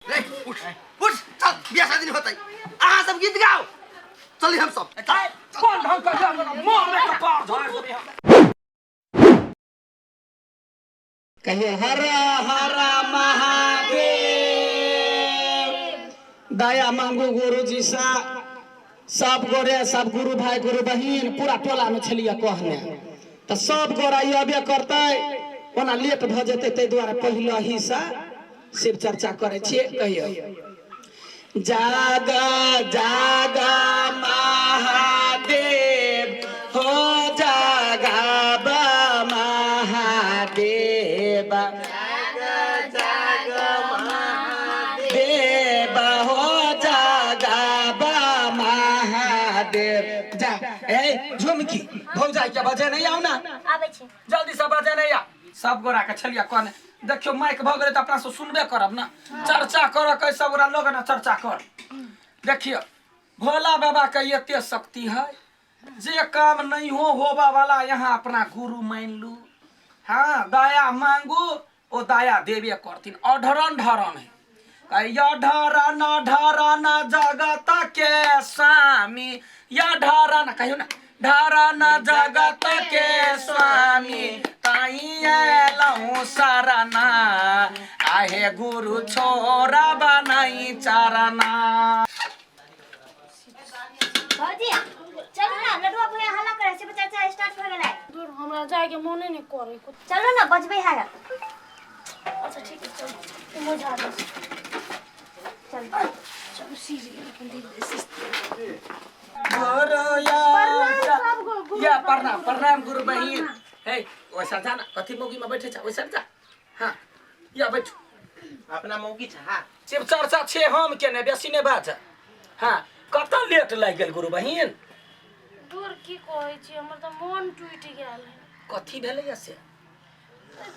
रे उठ उठ चल बियाह शादी नहीं होतै अहाँ सब गीत गाओ चली हम सब चल। कोन ढंग का जान मोह में कपार झाड़ देबै हम। कहिए हर हर महादेव। दया मांगू गुरु जी सा सब गोरे सब गुरु भाई गुरु बहिन पूरा टोला में छलिए कहने तऽ सब गोरा अबे करतै, ओना लेट भऽ जेतै, ताहि दुआरे पहिले ही से शिव चर्चा करै छियै। कहियौ जाग जाग महादेव हो जागाब महादेव, देव हो जागाब महादेव। जा ए झुमकी भौजाई के बजे नहीं आउ ना, आबै छी जल्दी से बजे नहीं आ। सब गोरा के छलिया कहने देखियो माइक भऽ गेलै तऽ अपना से सुनबे करब ना, चर्चा कर के सब गोरा लोग ना चर्चा कर। देखियो भोला बाबा के एते शक्ति है जे काम नहीं हो होबा वाला यहाँ अपना गुरु मान लू, हाँ दया मांगू ओ दया देवे करथिन। अढरन ढरन है अढरन ढरन जगत के स्वामी, अढरन कहियो ना ढरन जगत के स्वामी ताई एलहुँ शरणा, आहे गुरु छोरा बनाई चरणा। भौजी चलू ना, लडुआ भैया हल्ला करे छै, चर्चा स्टार्ट भ गेलै। दूर हमरा जाय के मोने नहीं करे। चलू ना बजबै है। अच्छा ठीक है चल, तुम बुझा दो। चल चल सीज गेल अपन धीरे धीरे सिस्ते। गुरु या सब गुरु या प्रणाम प्रणाम गुरु बहिन। हे वैसा जा ना कथी मौगी में बैठे छा, वैसा जा। हाँ या बैठू अपना मौगी छा। शिव चर्चा छे हम केने बेसी ने बाज। हाँ कत लेट लागि गेल गुरु बहिन? दूर की कहै छी, हमर तऽ मोन टूटि गेल है। कथी भेलै से?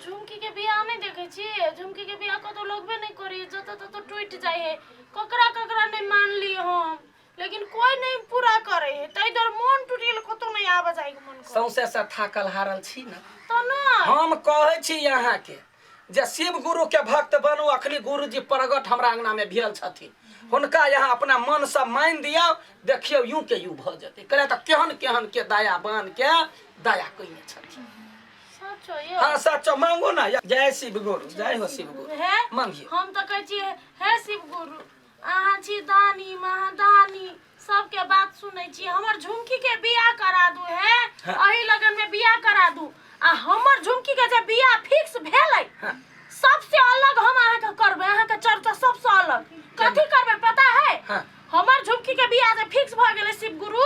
झुमकी के बियाह नहीं देखे छी, झुमकी के बियाह कतौ लगबे नहीं करी, जतऽ ततऽ टूटि जाइ है। ककरा ककरा नहीं मानली हम, लेकिन कोई नहीं पूरा करे है, ताहि दुआरे मोन टूटि गेल, कतौ नहीं आबऽ जाय के मन करे। सौंसे से थाकल हारल छी ना तऽ नहि हम कहै छी अहाँके जे शिव गुरु के भक्त बनू। अखनी गुरुजी प्रगट हमरा अंगना में भेल छथिन, हुनका यहाँ अपना मन से मान दिया, देखियौ यूं के यूं भऽ जेतै। कहले तऽ केहन केहन के दया बान के दया कयने छथिन। सचो यो हाँ सचो मांगो ना। जय शिव गुरु, जय हो शिव गुरु। हे मांगिए। हम तऽ कहै छी हे शिव गुरु अहाँ छी दानी महादानी, सबके बात सुनै छी, हमर झुमकी के बियाह करा दू। हे हाँ। एही लगन में बियाह करा दू, आ हमर झुमकी के जे बियाह फिक्स भेलै हाँ। सबसे अलग हम अहाँके करबै, अहाँके चर्चा सबसे अलग कथी करबै पता है? हाँ। हमर झुमकी के बियाह जे फिक्स भऽ गेलै शिव गुरु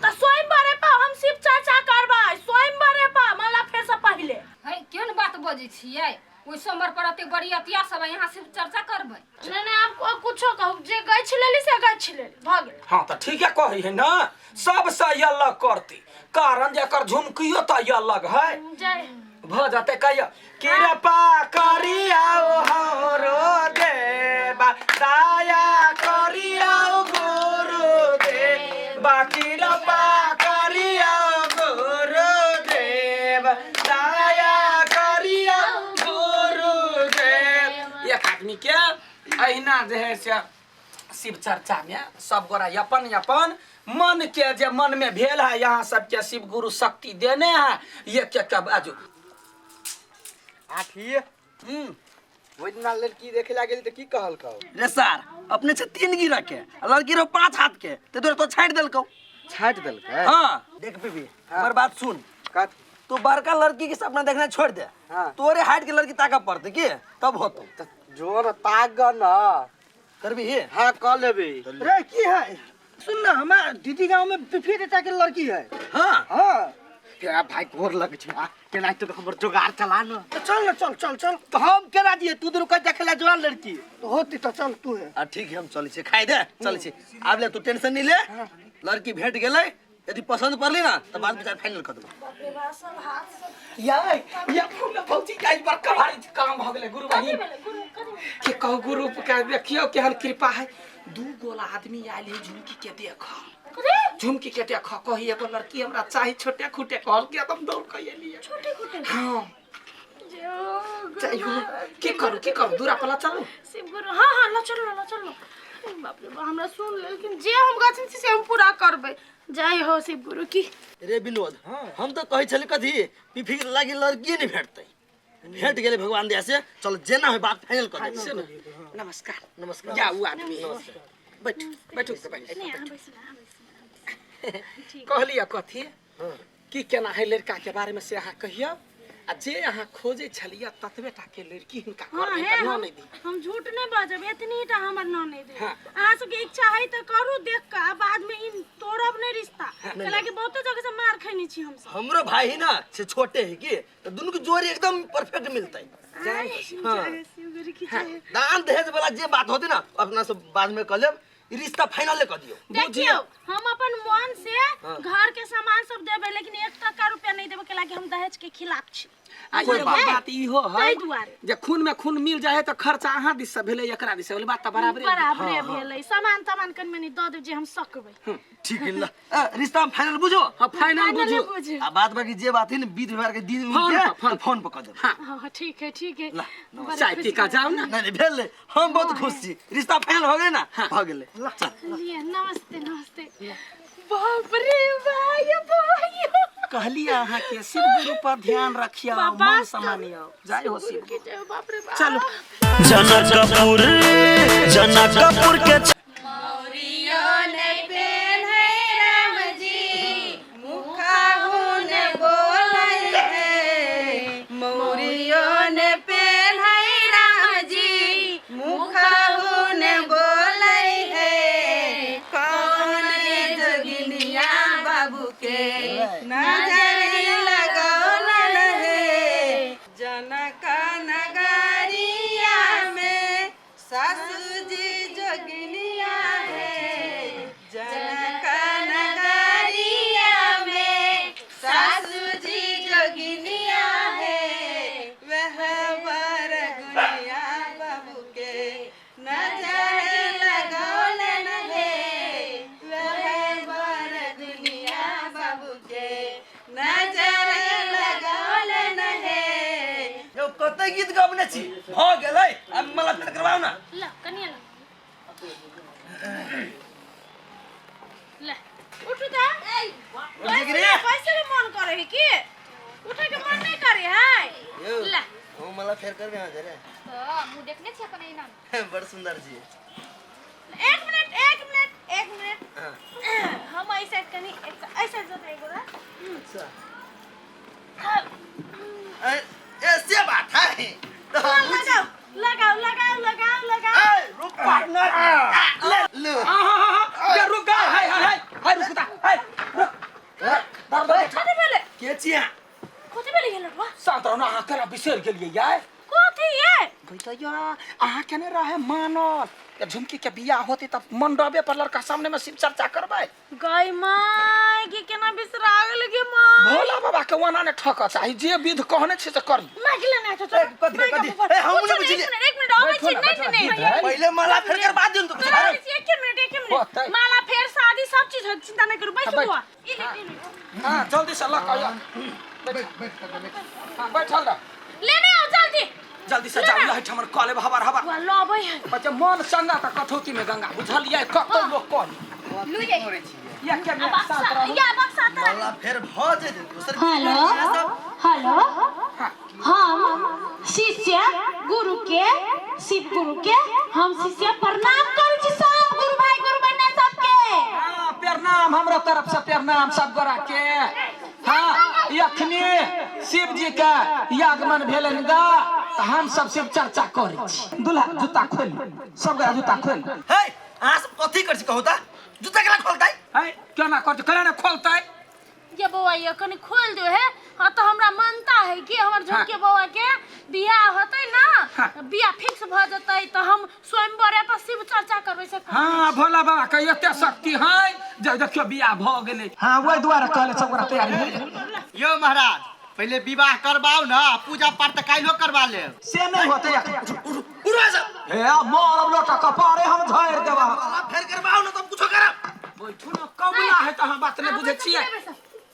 तऽ स्वयंवरे पर हम शिव चर्चा करबै, स्वयंवरे पर माला फेर से पहिले। है केहन बात बजै छियै? ओहि सोमवार पर एते बरियतिया सब यहाँ शिव चर्चा करबै। नहीं नहीं आप कुछो कहू, जे गछि लेली से गछि लेली भऽ गेल। हाँ तऽ ठीके कहै है ना, सबसे अलग करती, कारण जे एकर झुमकियो तऽ अलग है। जय भऽ जेतै। कहियो कृपा करियौ हमरो देवा, दया करियौ गुरु देवा, कृपा करियौ गुरु देव, दया करियौ गुरु देव। एक आदमी के अहिना जे है से शिव चर्चा में सब गोरा अपन अपन मन के जे मन में भेल है, यहाँ सबके शिव गुरु शक्ति देने है, ये के के बाजू। आखी ओहि दिना लड़की देखे ला गेली तऽ की कहलकौ? रे सार अपने से 3 गिरा के आ लड़की रहो 5 हाथ के, ते तोरा तो छाटि देलकौ। छाटि देलकै? हाँ देख बीबी हमर बात सुन, कथी? तू बड़का लड़की के सपना देखना छोड़ दे। हाँ। तोरे हाइट के लड़की ताकऽ पड़तै की तब होतौ। तऽ जो न ताक न करबी? हाँ कऽ लेबी। रे की है सुन ना, हमार दीदी गांव में बिफी बेटा के लड़की है। हाँ हाँ तेरा भाई गोर लग छै, केना तो हमर जोगार चला न। तो चल ना, चल चल चल। तो हम केना दिए, तू दुनू कह देखे ला जोगार लड़की तो होती तो चल तू है। आ ठीक है हम चलै छी, खाइ दे चलै छी। आब ले तू टेंशन नहीं ले, लड़की भेट गेलै यदि पसंद पड़ली ना तो बात विचार फाइनल कर देबो। या या फूल भौजी के आज बड़का भारी काम भ गेलै गुरु बहिन। के कहू गुरु के देखियो केहन कृपा है, 2 गोला आदमी आयल है झुमकी के देख, झुमकी के देख कही एगो लड़की हमरा चाही छोटे खुटे, कहल के एकदम दौड़ के एलिए। छोटे खुटे? हाँ। जे जय हो गुरु महाराज। की करू दूरा पर चलू। शिव गुरु, हाँ हाँ, ल चलू ल चलू। बाप रे बाप, हमरा सुन लेकिन जे हम गछन छी से हम पूरा करबै। जय हो शिव गुरु की। रे विनोद, हम तो कहै छली कथी पीफी लागी लड़की नहीं भेटतै, भेट गेलै भगवान दया से। चल जेना होय बात फाइनल कर दे। से नमस्कार। नमस्कार। जा उ आदमी बैठ बैठू तऽ बैठ। नहीं, अहाँ बैसू ना, अहाँ बैसू ना। कहलियै कथी की केना है लड़का के बारे में से अहाँ कहियौ, आ जे अहाँ खोजे छलियै ततबे टा के लड़की हिनका हाँ घर में हे, न हम, नहीं दी। हम झूठ नहीं बाजब, एतनी टा हमर न नहीं दे। हाँ। अहाँ सबके इच्छा है तऽ करू देख कऽ, आ बाद में इन तोड़ब नहीं रिश्ता, कैलाकि बहुते जगह से मार खैने छी हम सब। हमरो भाई है ना से छोटे है की, तो दुनू के जोड़ी एकदम परफेक्ट मिलतै। जय शिव गुरु की जय। दान दहेज वाला जे बात होते ना अपना सब बाद में कर लेब, ई रिश्ता फाइनल कर दियो। देखियौ, हम अपन मन से घर के सामान सब देबै, लेकिन 1 टका रुपया नहीं देबै, कैलाकि हम दहेज के खिलाफ छी। आ एगो बात इहो है ताहि दुआरे। जे खून में खून मिल जाए तऽ खर्चा अहाँ दिस से भेलै एकरा दिस से भेलै, बात तऽ बराबरे बराबरे भेलै। सामान तामान कनि मनि दऽ देब जे हम सकबै। ठीक है ला, रिश्ता फाइनल बुझो। हाँ फाइनल फाइनले बुझू। बुझू। आ बात बाकी जे बात है ना विध व्यवहार के दिन फोन के, पर, फोन तो फोन पर कर देब। हाँ। हाँ ठीक है ठीक है। ला, बड़ा चाय खुशी पी कऽ जाउ ना। नहीं नहीं भेल, हम बहुत खुश छी, रिश्ता फाइनल हो गेलै ना, हो गेलै। चल लिए, नमस्ते नमस्ते। बाप रे भाई भाई, कहलियै अहाँ के शिव गुरु पर ध्यान रखियौ, बाबा, मन समानियौ। जय हो शिव की जय हो, बाप रे बाप। चलू। जनकपुर जनकपुर के यौ कते गीत गबने छी, भ गेलै, अब मला फेर करवाउ ना। ल कनिया ल ल उठू त। रे। पैसे के मन करे है की उठे के मन नहीं करे है। यौ ल हम मला फेर करबे हां जरे। तऽ मुँह देखने छी अपन एना। बड़ सुंदर छी। एक मिनट एक मिनट एक मिनट, हाँ। हम ऐसे कनी ऐसे जते एगो। अच्छा ऐसे बात है तो हम लगाओ लगाओ लगाओ लगाओ लगाओ। ए रुक पार्टनर, ले लो। हाँ रुक गा, हाय हाय हाय हाय रुक ता, हाय रुक। दर दर कथी भेलै? के छी अहाँ? कथी भेलै ये लड़वा? शांत रहू ना, अहाँ केना बिसरि गेलियै यार? कथी ये? भैया अहाँ केने रहे मानल या झुमकी के बियाह होते तब मंडपे पर लड़का सामने में शिव चर्चा करबै। गई माय की केना बिसरा गेल गे माय। भोला बाबा के ओना ने ठक चाही, जे विध कहने छै से करी। माइक लेने आ चल। कथी कथी? ए, हम नहि बुझलियै। एक मिनट आबै छी। बैठो ना, नहीं नहीं बैठो ना, नहीं, गीत है। पहिले माला फेर करवा दियौ न तो। तोरा छी, एक मिनट एक मिनट। होतै। माला फेर शादी सब चीज होत, चिंता नहीं करू, बैठू बैठ। बुआ। ई ले, ई ले। हाँ जल्दी से लऽ कऽ आउ। बैठ हाँ बैठल रह। लेने आओ जल्दी जल्दी से जाउ लहठ हमर कऽ लेब हबर हबर। बुआ लबै है। बच्चा मन चंगा तऽ कठौती में गंगा, बुझलियै? कतौ लोक कहली लू जाइए। या के आ बक्सा शांत रहू। या बक्सा तोरा। माला फेर भ जेतै दोसर। हेलो हेलो, हम शिष्य गुरु के शिव गुरु के हम शिष्य प्रणाम करै छी सब गुरु भाई गुरु बहना सबके। हाँ प्रणाम, हमरा तरफ से प्रणाम सब गोरा के। हाँ अखनी शिव जी के आगमन भेलनि गा तऽ हम सब शिव चर्चा करै छी। दूल्हा जूता खोल, सब गोरा जूता खोल। हे अहाँ सब कथी करै छी कहू त? जूता केना खोलतै? है केना करतै, केना ने खोलतै? ये बौआ ये कनि खोल दो है। हाँ तो हमरा मानता है कि हमर झुमके बौआ के बियाह होतै ना, हाँ। बियाह फिक्स भ जेतै तऽ हम स्वयंवरे पर शिव चर्चा करबै से। हाँ भोला बाबा के एते शक्ति है जे देखियौ बियाह भऽ गेलै। हाँ ओहि दुआरे कहले सब गोरा तैयारी भेलै। यो महाराज पहिले विवाह करबाउ ना, पूजा पाठ तऽ काल्हियो करबा लेब। से नहीं होतै। उठो सब। हे मरब लोटा कपारे हम झाड़ि देबा। माला फेर करवाउ ना तब कुछो करब। बैठू ना, कबुला है तऽ अहाँ बात नहि बुझै छियै।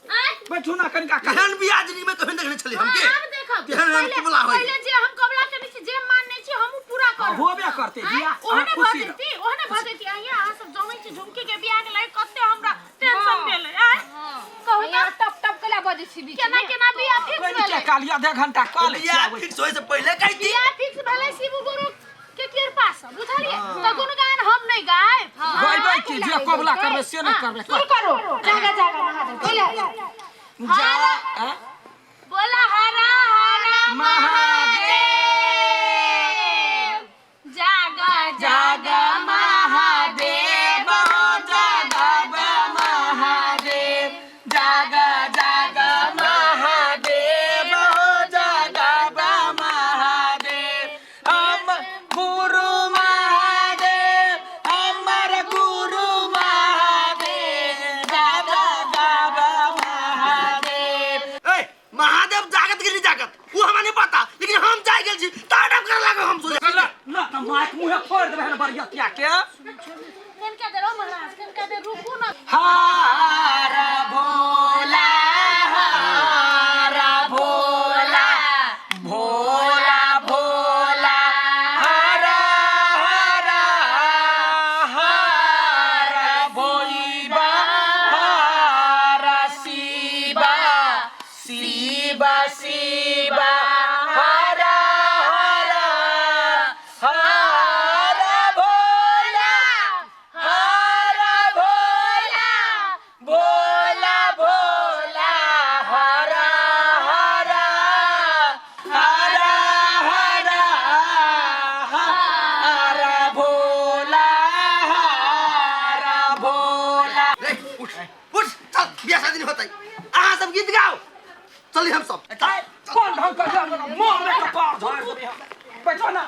आँय बैठू ना कनिका। केहन बियाह जिंदगी में कभी देखने छलियै हम के? आब देख देखब तेहन पहिले कबुला होई। पहिले जे हम कबुला केने छी जे मानने छी हम उ पूरा करब। होबे करतै आँय, बियाह, अहाँ ओहने भऽ खुशी रहू। जैती, ओहने भऽ जैती। अहिया अहाँ सब जनै छी झुमकी के बियाह के लागि कते हमरा टेंशन भेलै। आँय कहू तऽ यहाँ टप टप केला बजै छी बीच केना में। केना बियाह फिक्स कोइ भेलै। के काली आधे घंटा कऽ लै छी बियाह आबै छी। फिक्स होय से पहिले कहती। बियाह फिक्स भेलै शिव गुरु के कृपा से, बुझलियै? तऽ गुणगान हम नहि गायब। गयबै की जे कबुला करबै से नहि करबै। शुरू करू। जागा जागा महादेव बोले। जा आ? बोला हरा हरा महादेव। जागा जाग महादेव, जाग महादेव, जाग जाग महादेव, जाग महादेव, हम गुरु महादेव, हमर गुरु महादेव, जाग जाग महादेव। ए महादेव जागत के नहीं जागत वो हमरा नहीं पता, लेकिन हम जाय गेल छी ताडव करे लागो हम सोचे। ल ल त माइक मुहे फोड़ देबै हन बरियतिया के। कनका देर महाराज, कनका देर रुकू ना। हारा भोला हारा भोला भोला भोला हरा हरा हरा भोइबा हरा शिवा शिवा शिवा हरा हरा हरा भोला हरा भोला भोला भोला हरा हरा हरा हरा हरा भोला हरा भोला। रे उठ उठ चल बियाह शादी नहीं होतै, अहाँ सब गीत गाओ चली हम सब। कौन ढंग का मुंह में कपार झाड़ देबै हम। बैठो ना,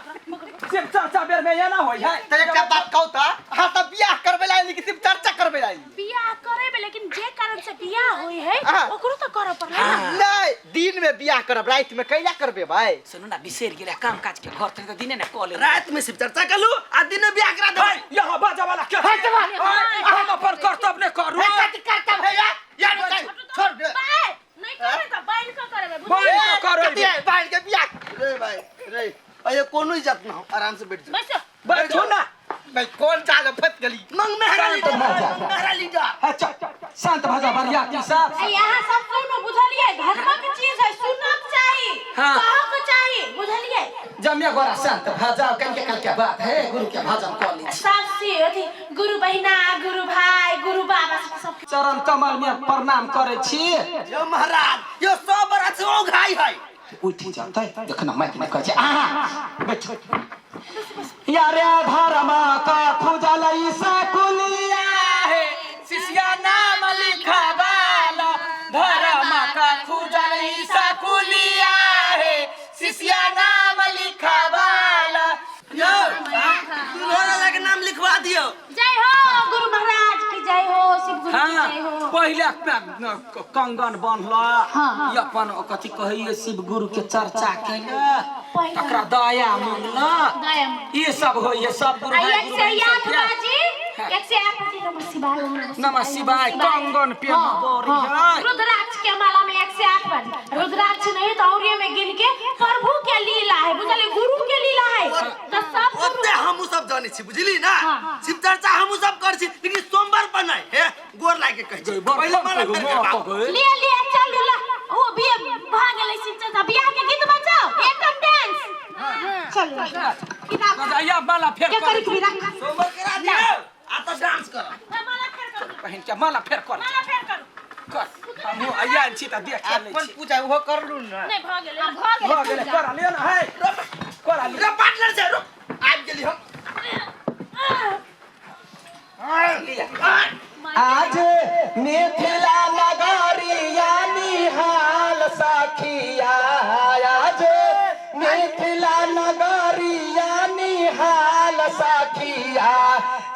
सिर्फ चर्चा बेर में एना होइ है। तऽ एकटा बात कहू तऽ अहाँ सब बियाह करबै ला आइली कि सिर्फ चर्चा करबै ला आइली? बियाह करेबे, लेकिन जे कारण से बियाह होई है हाँ। ओकरो तो करऽ पड़लै ना। नहीं, दिन में बियाह करब राति में कैला करबे भाई? सुनू ना, बिसरि गेलै काम काज के घर तक दिने ने कऽ लेबै। रात में शिव चर्चा कलू आ दिन में बियाह करा देबै। यहाँ बाजा वाला के हम अपन कर्तव्य नहि करू। हे, कथी करतब है यार? यार बताइ, छोड़ दे। बाय नहीं करबे तऽ बान्हि कऽ करबे, बुझलियै? बान्हि कऽ करबै। कथी है? बान्हि के बियाह। रे भाई रे अये कोनो इज्जत ना हो, आराम से बैठ जा। बैसो। बैठू ना। भाई कौन चाल फंस गेली? मंग मेहरा लीडर, मंग मेहरा लीडर। अच्छा शांत भऽ जा बरियाती सब। आ यहाँ सब सुनू, बुझलियै? धर्मक चीज है, सुनक चाही, हाँ। कहक चाही, बुझलियै? जम्मे गोरा शांत भऽ जाओ, कनके कनके बात है, गुरु के भजन कऽ लै छी। सब से अथी गुरु बहिना, गुरु भाई, गुरु बाबा सब चरण कमल में प्रणाम करै छी। यो महाराज यो सब बड़ा से ओ घाई है। उठि जेतै देख ना, माइक में कहै छै अहाँ बैठ। यारे धर्म का खुजल सकुलिया है शिष्या नाम लिखवाला, धर्म का खुजल सकुलिया है शिष्या नाम लिखवाला। यो दुल्हन वाला के नाम लिखवा दियो। जय हो गुरु महाराज की जय हो, शिव गुरु की हाँ जय हो। पहिले कंगन बान्हला, ई अपन कथी कहैए शिव गुरु के चर्चा केला, तकरा दया मांगला, दया मांगला। ई सब होइए सब गुरु आ भाई एक गुरु से बहिन आठ सबके। बाजी, एक से आठ बाजी नमः शिवाय, नमः नमः शिवाय, कंगन पेन बड़ी है। रुद्राक्ष के माला में 1 से 8 बाजी, रुद्राक्ष नहीं तो और में गिन के प्रभु के लीला है, बुझलियै? गुरु के लीला है तो सब गुरु ओते हमहू सब जानै छी, बुझली ना? शिव चर्चा हमहू सब करै छी, लेकिन सोमवार पर नहीं। हे गोर लाग के कहै छी, पहिले माला फेर करबाओ। लिए लिए चल ला ओ बिया भाग गेलै शिव चर्चा। बियाह के गीत बजाओ, एकदम डांस। चल किताब या माला फेर के कर। करी के रख। सोमवार करा दियो आ तो डांस कर। माला फेर करू, पहिन के माला फेर कर। माला फेर करू। कर हमहू आयल छी तऽ देख लै अपन छी। पूजा ओहो करलू ना। नहीं भऽ गेलै, भऽ गेलै। भऽ गेलै, करा लिअ ना है, करा लिअ। रे पार्टनर छै, रुक आबि गेली हम। आज मिथिला नगरिया निहाल सखिया, आज मिथिला नगरिया निहाल सखिया,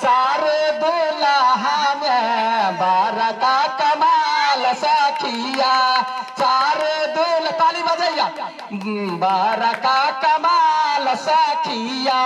चार दुल्हा में बारका कमाल सखिया, चार दुल ताली बजैया बारका कमाल सखिया।